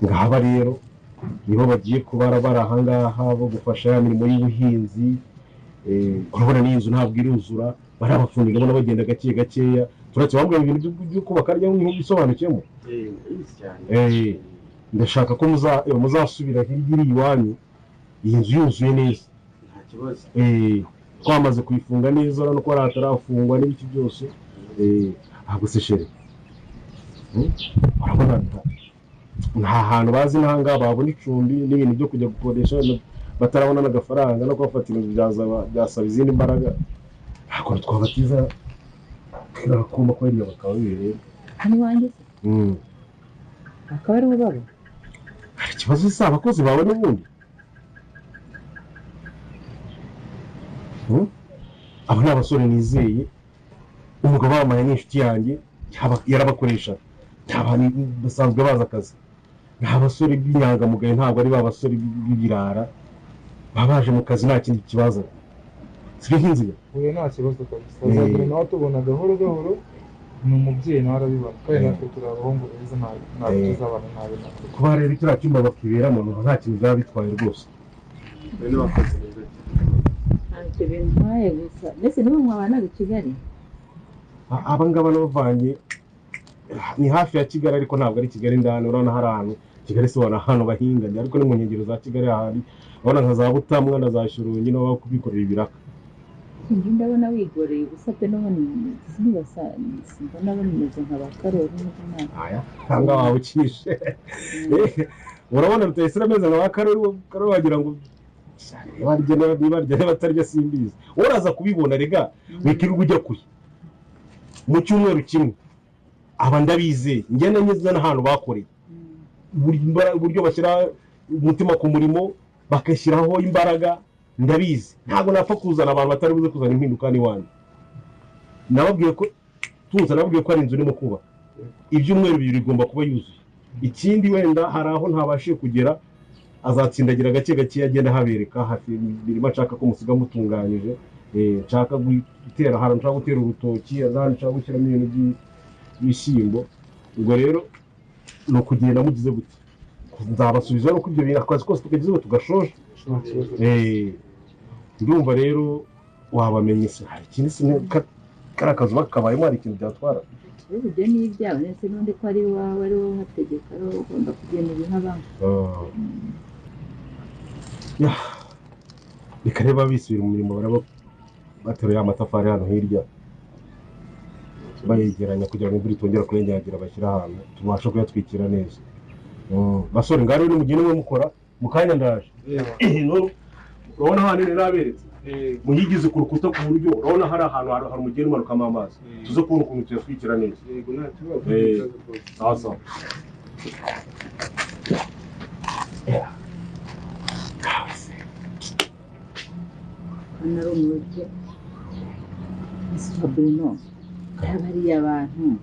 Ngaba rero nibo bagiye kubara bari ahangaha bo gufasha ya mirimo y'ubuhinzi. Urabona n'iyi nzu ntabwo iruzura, bari abafundi, ndabona bagenda gake gakeya. Turetse bambwira ibintu byo kubaka harya ntubisobanukiyemo. Ndabizi cyane. Ndashaka ko muzasubira hirya iri iwanyu iyi nzu yuzuye neza. Nta kibazo. Twamaze kuyifunga neza, urabona ko hari hatarafungwa n'ibiki byose. Ntabwo se chéri? Urabona nta hantu bazi n'ahangaha babona icumbi n'ibintu byo kujya gukodesha batarabona n'agafaranga no kubafatira inzu byasaba izindi mbaraga. Ntabwo twabatiza kariya kuma ko hirya bakaba bibereye. Hano iwanjye se? Akaba ariho baba? Hari ikibazo se abakozi bawe n'ubundi? Aba ni abasore nizeye, umugabo wambaye n'inshuti yanjye, yarabakoreshaga. Ni abantu basanzwe bazi akazi, ni abasore b'inyangamugayo, ntabwo ari ba basore b'ibirara. Baba baje mu kazi nta kindi kibazo, sibyo nk'inzira. Oya, nta kibazo kabisa. Azagera nawe tubona gahoro gahoro, ni umubyeyi nawe arabibona, kandi natwe turi abahungu beza, ntabwo tuzabana nabi natwe. Kuba rero kiriya cyumba bakiberamo, numva nta kintu byaba bitwaye rwose. Bari n'abakozi beza cyane. Ntacyo bintwaye gusa mbese nibo mwabanaga i Kigali? Aba ngaba nabavanye ni hafi ya Kigali, ariko ntabwo ari Kigali indani. Urabona hari ahantu Kigali si wabona ahantu bahinga, ariko ni mu nkengero za Kigali ahari, urabona nka za Butamwa na za Shyorongi, niho baba kubikorera ibiraka. Njye ndabona wigoreye ubusa pe, n'ubundi ntibasa, simbona bameze nka ba Karori n'Imana. Aya cyangwa waba ukishe, urabona Rutayisire ameze nka ba Karori? Karori wagira ngo niba arya niba batarya simbizi. Wowe uraza kubibona rega, wikirirwa ujya kure. Mu cyumweru kimwe aba ndabizeye, ngenda nyuze n'ahantu bakoreye, uburyo bashyira umutima ku murimo, bagashyiraho imbaraga, ndabizi. Ntabwo napfa kuzana abantu batari buze kuzana impinduka n'iwanyu. Nababwiye ko tuza, nababwiye ko ari inzu irimo kubaka, ibyumweru 2 igomba kuba yuzuye. Ikindi wenda hari aho ntabashije kugera, azatsindagira gake gake agenda ahabereka hafi imirima nshaka ko musiga mutunganyije. Nshaka gutera ahantu nshaka gutera urutoki, ahandi nshaka gushyiramo ibintu by'ibishyimbo. Ubwo rero ni ukugenda mugize gute, nzabasubiza nuko ibyo bintu akazi kose tukagize ngo tugashoje. Nta kibazo. Ndumva rero wabamenye se, hari ikindi se kariya kazu bakabayemo hari ikintu byatwara? Ubu ibyo ni ibyawe ndetse n'undi ko ari iwawe, ari wowe uhategeka, ari wowe ugomba kugena ibihabamo. Ya, reka rero bisubira mu mirimo, baraba bateruye amatafari hano hirya bayegeranya kugira ngo imvura itongera kurengagira, bashyire ahantu tubashe kuyatwikira neza. Basore, ngaho rero nimugende mwe mukora, mu kanya ndaje. Urabona hano nari naberetse, muyigize ku rukuta ku buryo urabona hari ahantu hari umugenda umanukamo amazi, tuze kubona ukuntu tuyatwikira neza. Yego, nta kibazo. Nta kibazo rwose. Sawa sawa. Hano ari umujyi ese Bruno, bariya bantu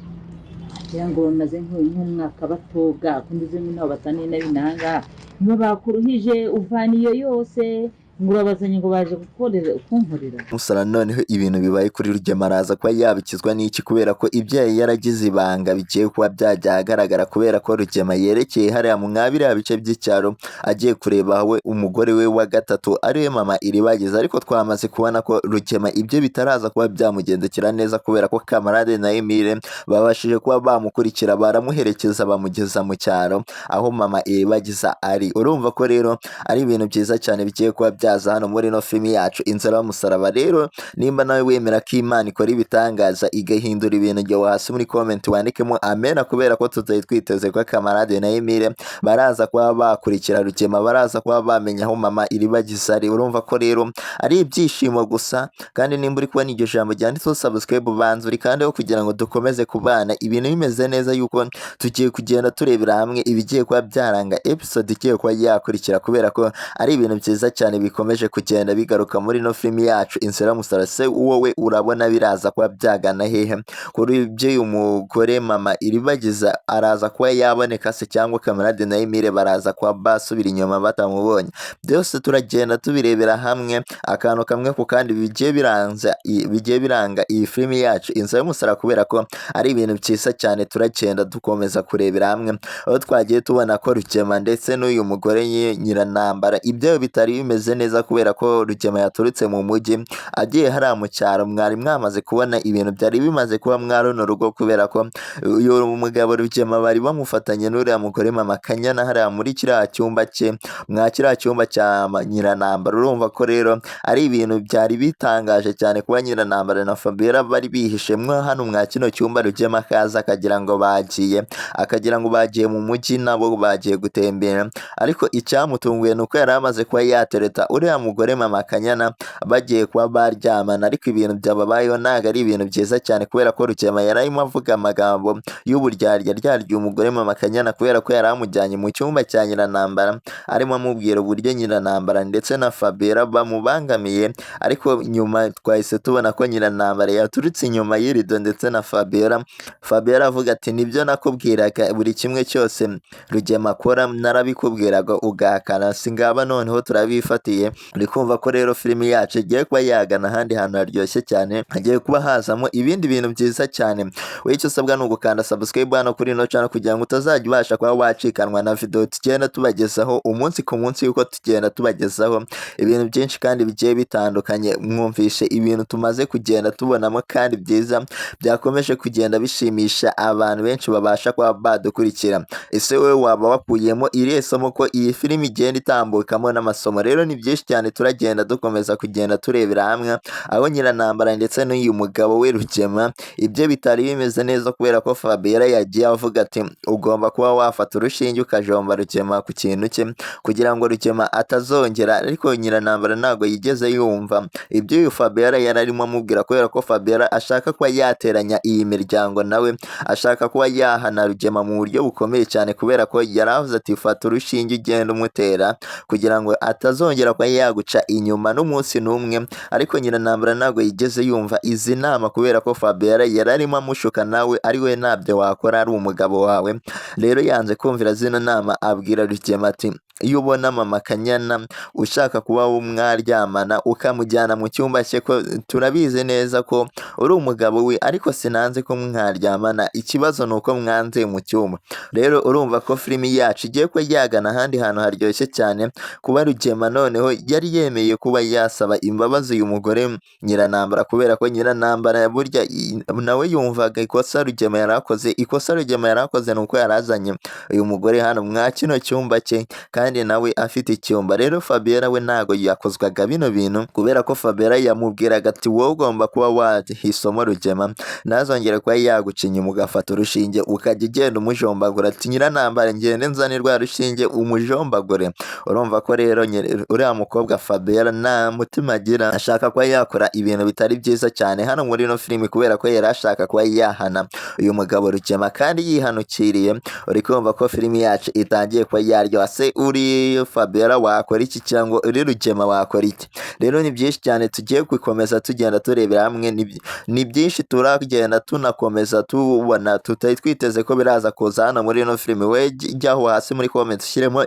wagira ngo bamaze nk'umwaka batoga, ko ndetse n'aho bataniye n'ab'inanga, niba bakuruhije uvana iyo yose ngo urabazanye ngo baje gukorera kunkorera. Musara noneho ibintu bibaye kuri Rugema, araza kuba yabikizwa n'iki? Kubera ko ibyo yari yaragize ibanga bigiye kuba byajya ahagaragara, kubera ko Rugema yerekeye hariya mu mwabiriya bice by'icyaro agiye kureba we umugore we wa gatatu ariwe mama Iribagiza. Ariko twamaze kubona ko Rugema ibyo bitaraza kuba byamugendekera neza, kubera ko Kamarade na Emile babashije kuba bamukurikira, baramuherekeza, bamugeza mu cyaro aho mama Iribagiza ari. Urumva ko rero ari ibintu byiza cyane bigiye kuba byaza hano muri ino filimi yacu Inzira y'Umusaraba. Rero nimba nawe wemera ko Imana ikora ibitangaza igahindura ibintu, jya hasi muri comment wandikemo amena, kubera ko tutari twiteze ko Kamarade na Emile baraza kuba bakurikira Rugema, baraza kuba bamenya aho mama Iribagiza ari. Urumva ko rero ari ibyishimo gusa. Kandi nimba uri kubona iryo jambo ryanditseho subscribe, banza urikandeho kugira ngo dukomeze kubana ibintu bimeze neza, yuko tugiye kugenda turebera hamwe ibigiye kuba byaranga episode igiye kuba yakurikira, kubera ko ari ibintu byiza cyane bikomeye. bikomeje kugenda bigaruka muri ino filimi yacu Inzira y'Umusaraba. Se wowe urabona biraza kuba byagana hehe kuri by'uyu mugore mama Iribagiza? Araza kuba yaboneka se, cyangwa Camarade na Emile baraza kuba basubira inyuma batamubonye? Byose turagenda tubirebera hamwe akantu kamwe ku kandi bigiye biranga iyi filimi yacu Inzira y'Umusaraba, kubera ko ari ibintu byiza cyane turagenda dukomeza kurebera hamwe, aho twagiye tubona ko Rugema ndetse n'uyu mugore Nyirantambara ibyo bitari bimeze neza, kubera ko Rugema yaturutse mu mujyi agiye hariya mu cyaro. Mwari mwamaze kubona ibintu byari bimaze kuba mwa runo rugo, kubera ko uyu mugabo Rugema bari bamufatanye n'uriya mugore mama Kanyana hariya muri kiriya cyumba cye, mwa kiriya cyumba cya Nyirantambara. Urumva ko rero ari ibintu byari bitangaje cyane kuba Nyirantambara na Fabiola bari bihishe mwo hano mwa kino cyumba, Rugema akaza akagira ngo bagiye, akagira ngo bagiye mu mujyi nabo bagiye gutembera. Ariko icyamutunguye ni uko yari amaze kuba yatereta uriya mugore mama Kanyana, bagiye kuba baryamana. Ariko ibintu byababayeho ntabwo ari ibintu byiza cyane, kubera ko Rugema yari arimo avuga amagambo y'uburyarya ryarya umugore mama Kanyana, kubera ko yari amujyanye mu cyumba cya Nyirantambara, arimo amubwira uburyo Nyirantambara ndetse na Fabiola bamubangamiye. Ariko nyuma twahise tubona ko Nyirantambara yaturutse inyuma y'irido ndetse na Fabiola. Fabiola avuga ati nibyo nakubwiraga, buri kimwe cyose Rugema akora narabikubwiraga ugahakana, singaba noneho turabifatiye. Uri kumva ko rero filimi yacu igiye kuba yagana ahandi hantu haryoshye cyane, hagiye kuba hazamo ibindi bintu byiza cyane. Wowe icyo usabwa ni ugukanda subscribe hano kuri ino channel, kugira ngo utazajya ubasha kuba wacikanwa na video tugenda tubagezaho umunsi ku munsi, yuko tugenda tubagezaho ibintu byinshi kandi bigiye bitandukanye. Mwumvishe ibintu tumaze kugenda tubonamo kandi byiza byakomeje kugenda bishimisha abantu benshi babasha kuba badukurikira. Ese wowe waba wakuyemo irihe somo ko iyi filimi igenda itambukamo n'amasomo? Rero ni byinshi cyane turagenda dukomeza kugenda turebera hamwe, aho Nyirantambara ndetse n'uyu mugabo we Rugema ibyo bitari bimeze neza, kubera ko Fabiola yagiye avuga ati ugomba kuba wafata urushinge ukajomba Rugema ku kintu cye kugira ngo Rugema atazongera. Ariko Nyirantambara ntabwo yigeze yumva ibyo uyu Fabiola yari arimo amubwira, kubera ko Fabiola ashaka kuba yateranya iyi miryango, nawe ashaka kuba yahana Rugema mu buryo bukomeye cyane, kubera ko yari avuze ati fata urushinge ugenda umutera kugira ngo atazongera kuba yaguca inyuma n'umunsi n'umwe. Ariko Nyirantambara ntabwo yigeze yumva izi nama, kubera ko Fabiola yari arimo amushuka, nawe ari we ntabyo wakora ari umugabo wawe. Rero yanze kumvira zino nama, abwira Rugema ati iyo ubona mama Kanyana ushaka kuba mwaryamana ukamujyana mu cyumba cye, ko turabizi neza ko uri umugabo we, ariko sinanze ko mwaryamana, ikibazo ni uko mwanze mu cyumba. Rero urumva ko filimi yacu igiye kuba yagana ahandi hantu haryoshye cyane, kuba Rugema noneho yari yemeye kuba yasaba imbabazi uyu mugore Nyirantambara, kubera ko Nyirantambara burya nawe yumvaga ikosa Rugema yari akoze. Ikosa Rugema yari akoze ni uko yari azanye uyu mugore hano mwa kino cyumba cye, kandi nawe afite icyumba. Rero Fabiola we ntago yakozwaga bino bintu, kubera ko Fabiola yamubwiraga ati wowe ugomba kuba wahisemo Rugema, ntazongere kuba yaguca inyuma ugafata urushinge ukajya ugenda umujombagura, ati Nyirantambara ngende nzane rwa rushinge umujombagure. Urumva ko rero uriya mukobwa Fabiola nta mutima agira, ashaka kuba yakora ibintu bitari byiza cyane hano muri ino filimi, kubera ko yari ashaka kuba yahana uyu mugabo Rugema kandi yihanukiriye. Uri kumva ko filimi yacu itangiye kuba yaryoha. Se uri Fabiola wakora iki, cyangwa uri Rugema wakora iki? Rero ni byinshi cyane tugiye gukomeza tugenda turebera hamwe, ni byinshi turagenda tunakomeza tubona tutari twiteze ko biraza kuza hano muri ino filimi. We jyaho hasi muri comment ushyiremo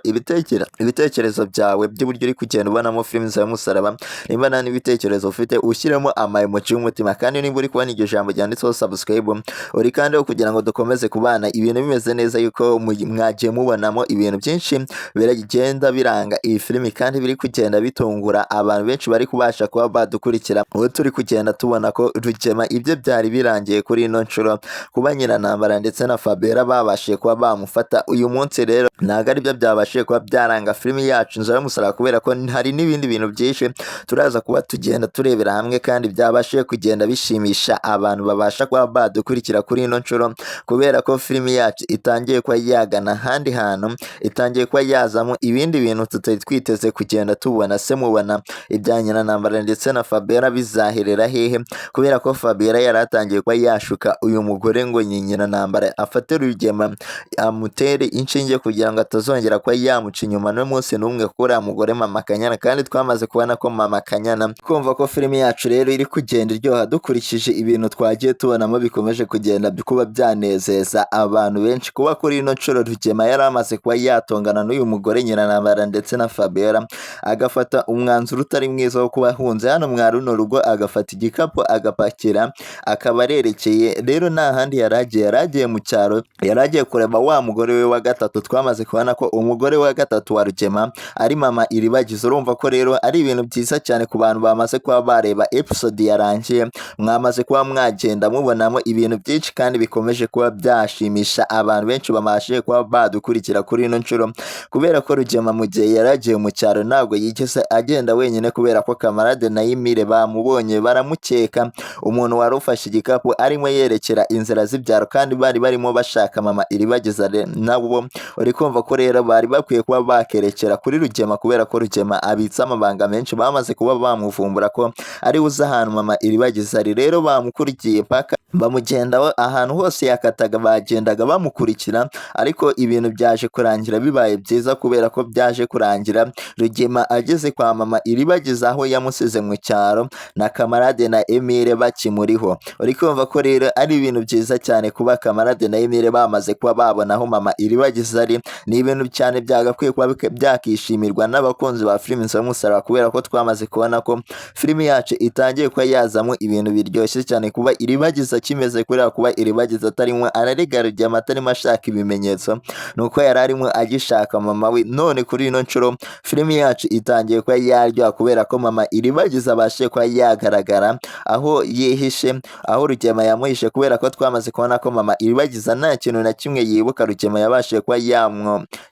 ibitekerezo byawe by'uburyo uri kugenda ubonamo filimi za Musaraba. Nimba nta n'ibitekerezo ufite ushyiremo ama emoji y'umutima, kandi nimba uri kubona iryo jambo ryanditseho subscribe uri kandi kugira ngo dukomeze kubana ibintu bimeze neza, yuko mwagiye mubonamo ibintu byinshi biragenda biranga iyi filimi kandi biri kugenda bitungura abantu benshi bari kubasha kuba badukurikira. Ubu turi kugenda tubona ko Rugema ibyo byari birangiye kuri ino nshuro, kuba Nyirantambara ndetse na Fabiola babashije kuba bamufata uyu munsi, rero ntabwo aribyo byabashije kuba byaranga filimi yacu Inzira y'Umusaraba, kubera ko hari n'ibindi bintu byinshi turaza kuba tugenda turebera hamwe kandi byabashije kugenda bishimisha abantu babasha kuba badukurikira kuri ino nshuro, kubera ko filimi yacu itangiye kuba yagana ahandi hantu, itangiye kuba yazamo yazamo ibindi bintu tutari twiteze kugenda tubona. Se mubona ibya Nyiranantambara ndetse na Fabiola bizaherera hehe? Kubera ko Fabiola yari atangiye kuba yashuka uyu mugore ngo ni Nyiranantambara afate Rugema amutere inshinge kugira ngo atazongera kuba yamuca inyuma n'umunsi n'umwe kuri uriya mugore Mama Kanyana. Kandi twamaze kubona ko Mama Kanyana, kumva ko filime yacu rero iri kugenda iryoha dukurikije ibintu twagiye tubonamo bikomeje kugenda kuba byanezeza abantu benshi. Kuba kuri ino nshuro Rugema yari amaze kuba yatongana n'uyu mugore Nyiranantambara ndetse na Fabiola, agafata umwanzuro utari mwiza wo kuba ahunze hano mwa runo rugo, agafata igikapu agapakira akaba arerekeye. Rero nta handi yari agiye, yari agiye mu cyaro, yari agiye kureba wa mugore we wa gatatu. Twamaze kubona ko umugore wa gatatu wa Rugema ari Mama Iribagiza. Urumva ko rero ari ibintu byiza cyane ku bantu bamaze kuba bareba episode yarangiye, mwamaze kuba mwagenda mubonamo ibintu byinshi kandi bikomeje kuba byashimisha abantu benshi bamashije kuba badukurikira kuri ino nshuro. Kubera ko Rugema mu gihe yari agiye mu cyaro ntabwo yigeze agenda wenyine, kubera ko Kamarade na Emile bamubonye baramukeka, umuntu wari ufashe igikapu arimo yerekera inzira z'ibyaro, kandi bari barimo bashaka Mama Iribagiza. Nabo uri kumva ko rero bari bakwiye kuba bakerekera kuri Rugema, kubera ko Rugema abitse amabanga menshi, bamaze kuba bamuvumbura ko ari uzi ahantu Mama Iribagiza ari. Rero bamukurikiye paka bamugendaho ahantu hose yakataga, bagendaga bamukurikira, ariko ibintu byaje kurangira bibaye byiza, kubera ko byaje kurangira Rugema ageze kwa Mama Iribagiza aho yamusize mu cyaro na Kamarade na Emile bakimuriho. Uri kumva ko rero ari ibintu byiza cyane kuba Kamarade na Emile bamaze kuba babona aho Mama Iribagiza ari. Ni ibintu cyane byagakwiye kuba byakishimirwa n'abakunzi ba filimi Nzira y'Umusaraba, kubera ko twamaze kubona ko filimi yacu itangiye kuba yazamo ibintu biryoshye cyane. Kuba Iribagiza kimeze kuriya, kuba Iribagiza atarimo ararega Rugema, atarimo ashaka ibimenyetso, nuko yari arimo agishaka mama we. None kuri ino nshuro filimi yacu itangiye kuba yaryoha, kubera ko Mama Iribagiza abashije kuba yagaragara aho yihishe, aho Rugema yamuhishe, kubera ko twamaze kubona ko Mama Iribagiza nta kintu na kimwe yibuka. Rugema yabashije kuba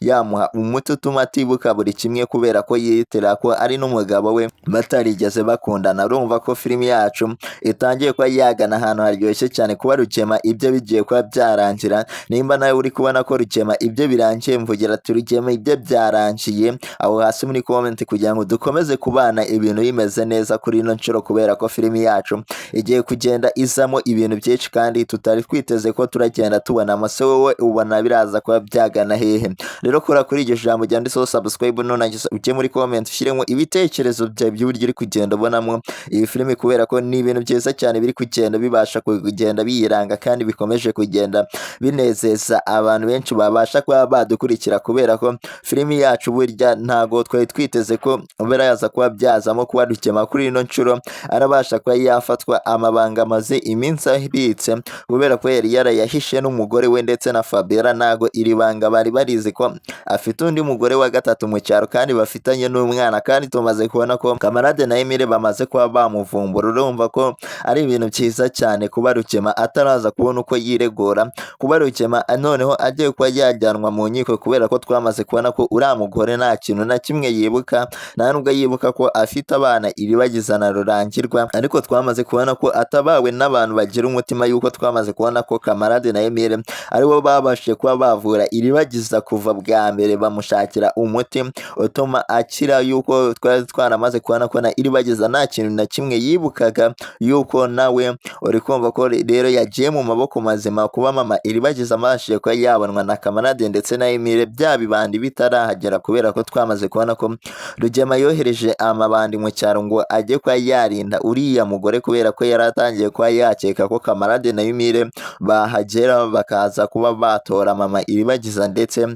yamuha umuti utuma atibuka buri kimwe, kubera ko yitira ko ari n'umugabo we batarigeze bakundana. Urumva ko filimi yacu itangiye kuba yagana ahantu haryoshye cyane, kuba Rugema ibyo bigiye kuba byarangira. Nimba nawe uri kubona ko Rugema ibyo birangiye, mvugira ati Rugema ibyo byarangiye aho hasi muri comment, kugira ngo dukomeze kubana ibintu bimeze neza kuri ino nshuro, kubera ko filimi yacu igiye kugenda izamo ibintu byinshi kandi tutari twiteze ko turagenda tubona. Se wowe ubona biraza kuba byagana hehe? Rero kora kuri iryo jambo ryanditseho subscribe, nurangiza ujye muri comment ushyiremo ibitekerezo byawe by'uburyo uri kugenda ubonamo iyi filimi, kubera ko ni ibintu byiza cyane biri kugenda bibasha kugenda biyiranga kandi bikomeje kugenda binezeza abantu benshi babasha kuba badukurikira, kubera ko filimi yacu burya ntago twari twiteze ko biraza kuba byazamo kuba Rugema kuri ino nshuro arabasha kuba yafatwa amabanga amaze iminsi abitse, kubera ko yari yarayahishe n'umugore we ndetse na Fabiola. Ntago iri banga bari barizi ko afite undi mugore wa gatatu mu cyaro kandi bafitanye n'umwana, kandi tumaze kubona ko Kamarade na Emile bamaze kuba bamuvumbura. Urumva ko ari ibintu byiza cyane kuba Rugema ataraza kubona uko yiregura, kuba Rugema noneho agiye kuba yajyanwa mu nkiko, kubera ko twamaze kubona ko uriya mugore nta kintu na kimwe yibuka, nta nubwo yibuka ko afite abana Iribagiza na Rurangirwa. Ariko twamaze kubona ko atabawe n'abantu bagira umutima, yuko twamaze kubona ko Kamarade na Emile aribo babashije kuba bavura Iribagiza kuva bwa mbere, bamushakira umuti utuma akira, yuko twari twaramaze kubona ko na Iribagiza nta kintu na kimwe yibukaga, yuko nawe uri kumva ko rero yagiye mu maboko mazima. Kuba Mama Iribagiza amashije kuba yabonwa na Kamarade ndetse na Emile bya bibandi bitarahagera, kubera ko twamaze kubona ko Rugema yohereje amabandi mu cyaro ngo ajye kuba yarinda uriya mugore, kubera ko yari atangiye kuba yakeka ko Kamarade na Emile bahagera bakaza kuba batora Mama Iribagiza ndetse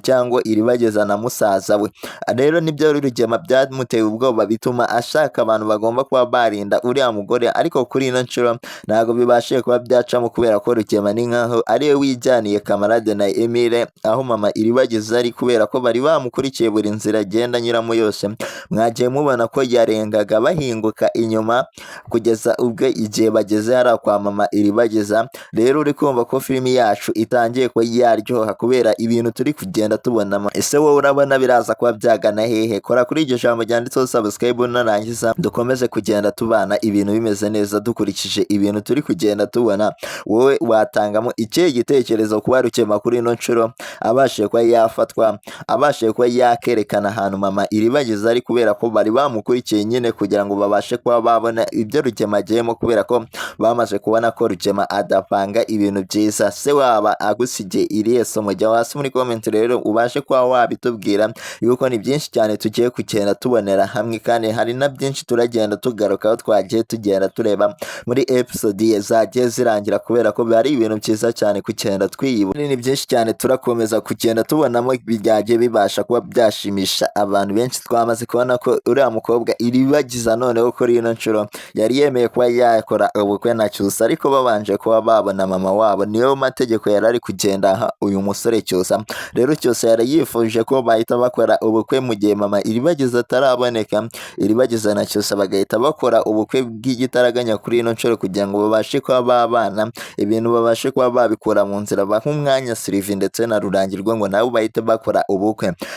cyangwa Iribagiza na musaza we. Rero nibyo Rugema byamuteye ubwoba, bituma ashaka abantu bagomba kuba barinda uriya mugore, ariko kuri ino nshuro ntabwo bibashije kuba byacamo, kubera ko Rugema ni nkaho ariwe wijyaniye Kamarade na Emile aho Mama Iribagiza ari, kubera ko bari bamukurikiye buri nzira agenda anyuramo yose. Mwagiye mubona ko yarengaga bahinguka inyuma kugeza ubwo igihe bageze hariya kwa Mama Iribagiza. Rero uri kumva ko filimi yacu itangiye kuba yaryoha kubera ibintu turi kugenda tubonamo. Ese wowe urabona biraza kuba byagana hehe? Kora kuri iryo jambo ryanditseho subscribe, nurangiza dukomeze kugenda tubana ibintu bimeze neza dukurikije ibintu turi kugenda tubona. Wowe watangamo ikihe gitekerezo kuba Rugema kuri ino nshuro abashije kuba yafatwa abashije kuba yakerekana ahantu mama Iribagiza ari, kubera ko bari bamukurikiye nyine kugira ngo babashe kuba babona ibyo Rugema agiyemo, kubera ko bamaze kubona ko Rugema adapanga ibintu byiza. Se waba agusigiye irihe somo? Jya hasi muri comment rero ubashe kuba wabitubwira, yuko ni byinshi cyane tugiye kugenda tubonera hamwe, kandi hari na byinshi turagenda tugarukaho twagiye tugenda tureba muri episode zagiye zirangira, kubera ko biba ari ibintu byiza cyane kugenda twiyibona. Ni byinshi cyane turakomeza kugenda tubonamo byagiye bibasha kuba byashimisha abantu benshi. Twamaze kubona ko uriya mukobwa Iribagiza noneho kuri ino nshuro yari yemeye kuba yakora ubukwe na Cyusa, ariko babanje kuba babona mama wabo. Niyo mategeko yari ari kugenda aha uyu musore Cyusa. Rero Cyusa yari yifuje ko bahita bakora ubukwe mu gihe mama Iribagiza ataraboneka, Iribagiza na Cyusa bagahita bakora ubukwe bw'igitaraganya kuri ino nshuro, kugira ngo babashe kuba babana, ibintu babashe kuba babikura mu nzira, baha umwanya Sylvie ndetse na Rurangirwa ngo nabo bahite bakora ubukwe.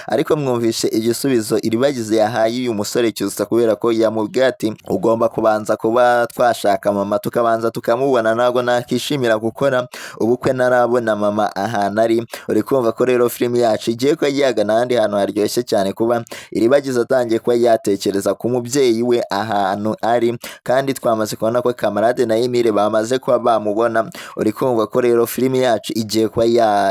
Ariko mwumvishe igisubizo Iribagiza yahaye uyu musore Cyusa, kubera ko yamubwiye ati ugomba kubanza kuba twashaka mama, tukabanza tukamubona, ntabwo nakishimira gukora ubukwe ntarabona mama ahantu ari. Uri kumva ko rero filimi yacu igiye kuba yagana ahandi hantu haryoshye cyane, kuba Iribagiza atangiye kuba yatekereza ku mubyeyi we ahantu ari, kandi twamaze kubona ko Kamarade na Emile bamaze kuba bamubona. Uri kumva ko rero filimi yacu igiye kuba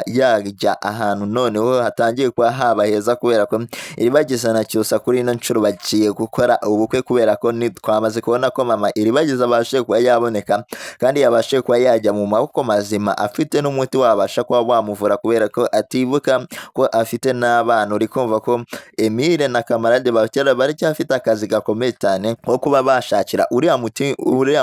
yajya ahantu noneho hatangiye kuba haba heza, kubera ko Iribagiza na Cyusa kuri ino nshuro bagiye gukora ubukwe, kubera ko twamaze kubona ko mama Iribagiza abashije kuba yaboneka, kandi yabashije kuba yajya mu maboko mazima, afite n'umuti wabasha kuba wamuvura, kubera ko atibuka ko afite n'abana. Uri kumva ko Emile na Kamarade bakera baracyafite akazi gakomeye cyane ko kuba bashakira uriya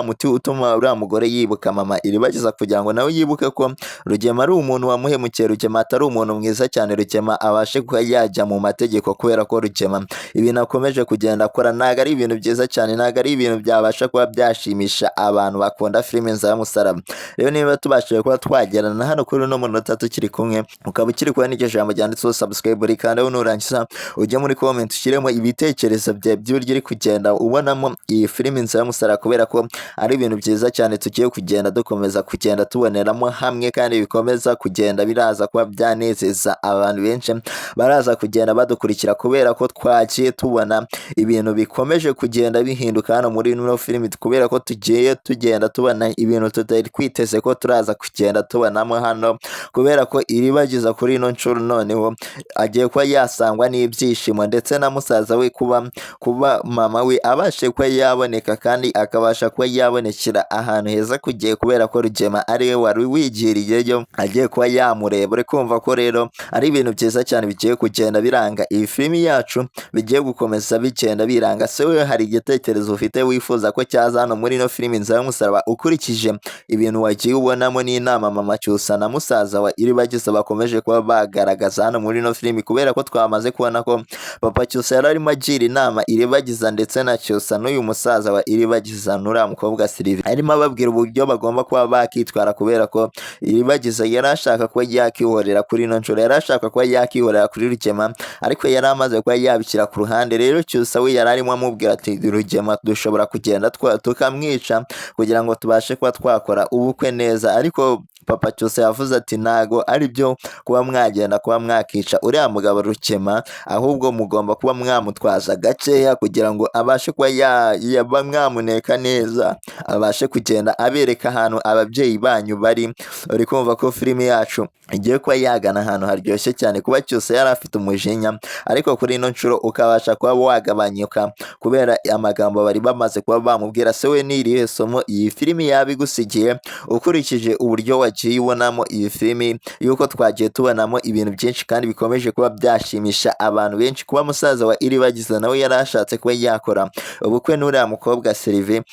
muti utuma uriya mugore yibuka mama Iribagiza, kugira ngo nawe yibuke ko Rugema ari umuntu wamuhemukiye, Rugema atari umuntu mwiza cyane, Rugema abashe kuba yajya mu mategeko, kubera ko Rugema ibintu akomeje kugenda akora ntabwo ari ibintu byiza cyane, ntabwo ari ibintu byabasha kuba byashimisha abantu bakunda filime Inzira y'Umusaraba. Rero niba tubashije kuba twagerana hano kuri uno munota tukiri kumwe, ukaba ukiri kubona n'iryo jambo ryanditseho subscribe, rikandaho, nurangiza ujye muri comment ushyiremo ibitekerezo byawe by'uburyo uri kugenda ubonamo iyi filime Inzira y'Umusaraba, kubera ko ari ibintu byiza cyane tugiye kugenda dukomeza kugenda tuboneramo hamwe, kandi bikomeza kugenda biraza kuba byanezeza abantu benshi baraza kugenda badukurikira, kubera ko twagiye tubona ibintu bikomeje kugenda bihinduka hano muri ino filimi, kubera ko tugiye tugenda tubona ibintu tutari kwiteze ko turaza kugenda tubonamo hano, kubera ko Iribagiza kuri ino nshuro noneho agiye kuba yasangwa n'ibyishimo, ndetse na musaza we kuba mama we abashe kuba yaboneka, kandi akabasha kuba yabonekera ahantu heza kugiye, kubera ko Rugema ariwe wari wigiriyeyo agiye kuba yamureba. Uri kumva ko rero ari ibintu byiza cyane bigiye kugenda biranga iyi filimi yacu, bigiye gukomeza bigenda biranga. Se wewe hari igitekerezo ufite wifuza ko cyaza hano muri ino filimi Inzira y'Umusaraba, ukurikije ibintu wagiye ubonamo n'inama mama Cyusa na musaza wa Iribagiza bakomeje kuba bagaragaza hano muri ino filimi, kubera ko twamaze kubona ko papa Cyusa yari arimo agira inama Iribagiza ndetse na Cyusa n'uyu musaza wa Iribagiza n'uriya mukobwa Sylvie, arimo ababwira uburyo bagomba kuba bakitwara, kubera ko Iribagiza yari ashaka kuba yakihorera kuri ino nshuro, yari ashaka kuba yakihorera kuri Rugema, ariko yari amaze kuba yabishyira ku ruhande. Rero Cyusa we yari arimo amubwira ati Rugema dushobora kugenda tukamwica kugira ngo tubashe kuba twakora ubukwe neza, ariko papa Cyusa yavuze ati ntago ari byo kuba mwagenda kuba mwakica uriya mugabo Rukema, ahubwo mugomba kuba mwamutwaza gakeya kugira ngo abashe kuba yaba mwamuneka neza, abashe kugenda abereka ahantu ababyeyi banyu bari. Uri kumva ko filimi yacu igiye kuba yagana ahantu haryoshye cyane, kuba Cyusa yari afite umujinya, ariko kuri ino nshuro ukabasha kuba wagabanyuka kubera amagambo bari bamaze kuba bamubwira. Se we ni irihe somo iyi filimi yaba igusigiye ukurikije uburyo wagiye ubonamo iyi filimi, yuko twagiye tubonamo ibintu byinshi kandi bikomeje kuba byashimisha abantu benshi, kuba musaza wa Iribagiza nawe yari ashatse kuba yakora ubukwe n'uriya mukobwa Sylvie,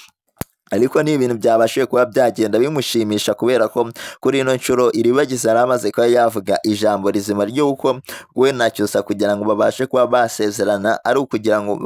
ariko ni ibintu byabashije kuba byagenda bimushimisha, kubera ko kuri ino nshuro Iribagiza yari amaze kuba yavuga ijambo rizima ry'uko we na Cyusa kugira ngo babashe kuba basezerana ari ukugira ngo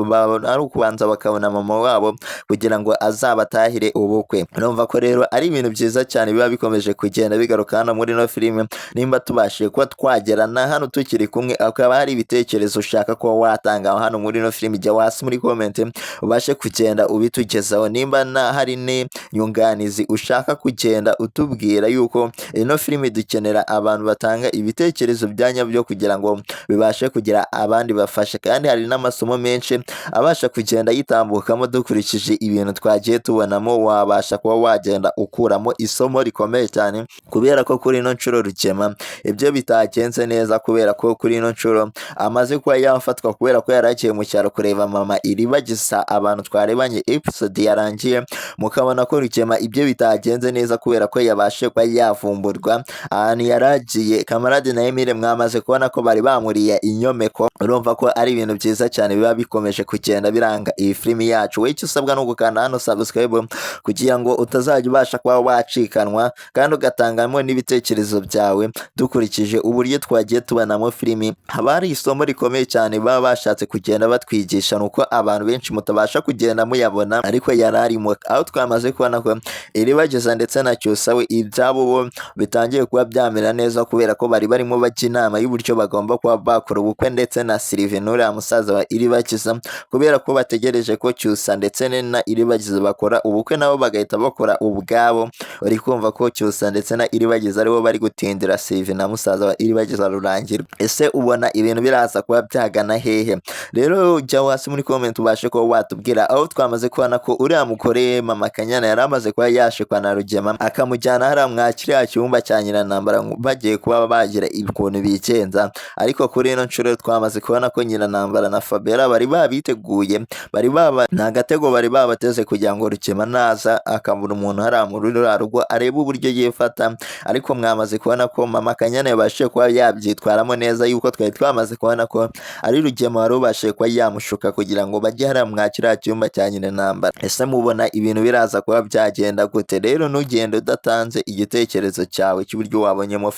ari ukubanza bakabona mama wabo kugira ngo azabatahire ubukwe. Urumva ko rero ari ibintu byiza cyane biba bikomeje kugenda bigaruka hano muri ino filime. Nimba tubashije kuba twagerana hano tukiri kumwe, akaba hari ibitekerezo ushaka kuba watanga hano muri ino filime, jya hasi muri comment ubashe kugenda ubitugezaho. Nimba na hari hari n'inyunganizi ushaka kugenda utubwira yuko ino filimi dukenera abantu batanga ibitekerezo bya nyabyo kugira ngo bibashe kugira abandi bafasha, kandi hari n'amasomo menshi abasha kugenda yitambukamo dukurikije ibintu twagiye tubonamo, wabasha kuba wagenda ukuramo isomo rikomeye cyane kubera ko kuri ino nshuro Rugema ibyo bitagenze neza, kubera ko kuri ino nshuro amaze kuba yafatwa kubera ko yari agiye mu cyaro kureba mama Iribagiza. Abantu twarebanye episode yarangiye mukabona ko Rugema ibyo bitagenze neza kubera ko yabashe kuba yavumburwa ahantu yari agiye. Kamarade na Emile mwamaze kubona ko bari bamuriye inyomeko, urumva ko ari ibintu byiza cyane biba bikomeje kugenda biranga iyi filimi yacu. Wowe icyo usabwa ni ugukanda hano subscribe kugira ngo utazajya ubasha kuba wacikanwa, kandi ugatangamo n'ibitekerezo byawe dukurikije uburyo twagiye tubonamo filimi. Haba hari isomo rikomeye cyane baba bashatse kugenda batwigisha, nuko abantu benshi mutabasha kugenda muyabona, ariko yari arimo aho twamaze kubona ko Iribagiza ndetse na Cyusa we ibyabo bo bitangiye kuba byamera neza, kubera ko bari barimo bajya inama y'uburyo bagomba kuba bakora ubukwe ndetse na Sylvain uriya musaza wa Iribagiza, kubera ko bategereje ko Cyusa ndetse na Iribagiza bakora ubukwe nabo bagahita bakora ubwabo. Uri kumva ko Cyusa ndetse na Iribagiza aribo bari gutindira Sylvain na musaza wa Iribagiza Rurangirwa. Ese ubona ibintu biraza kuba byagana hehe? Rero jya hasi muri comment ubashe kuba watubwira aho twamaze kubona ko uriya mugore mama Kanyana yari amaze kuba yashikwa na Rugema akamujyana hariya mwa kiriya cyumba cya Nyiranambara ngo bagiye kuba bagira ukuntu bigenza, ariko kuri ino nshuro twamaze kubona ko Nyiranambara na Fabiola bari babiteguye, bari baba ni agatego bari babateze kugira ngo Rugema naza akabura umuntu hariya muri ruriya rugo arebe uburyo yifata. Ariko mwamaze kubona ko mama Kanyana yabashije kuba yabyitwaramo neza, yuko twari twamaze kubona ko ari Rugema wari ubashije kuba yamushuka kugira ngo bajye hariya mwa kiriya cyumba cya Nyiranambara. Ese mubona ibintu biraza kuba byagenda gute? Rero ntugende udatanze igitekerezo cyawe cy'uburyo wabonyemo.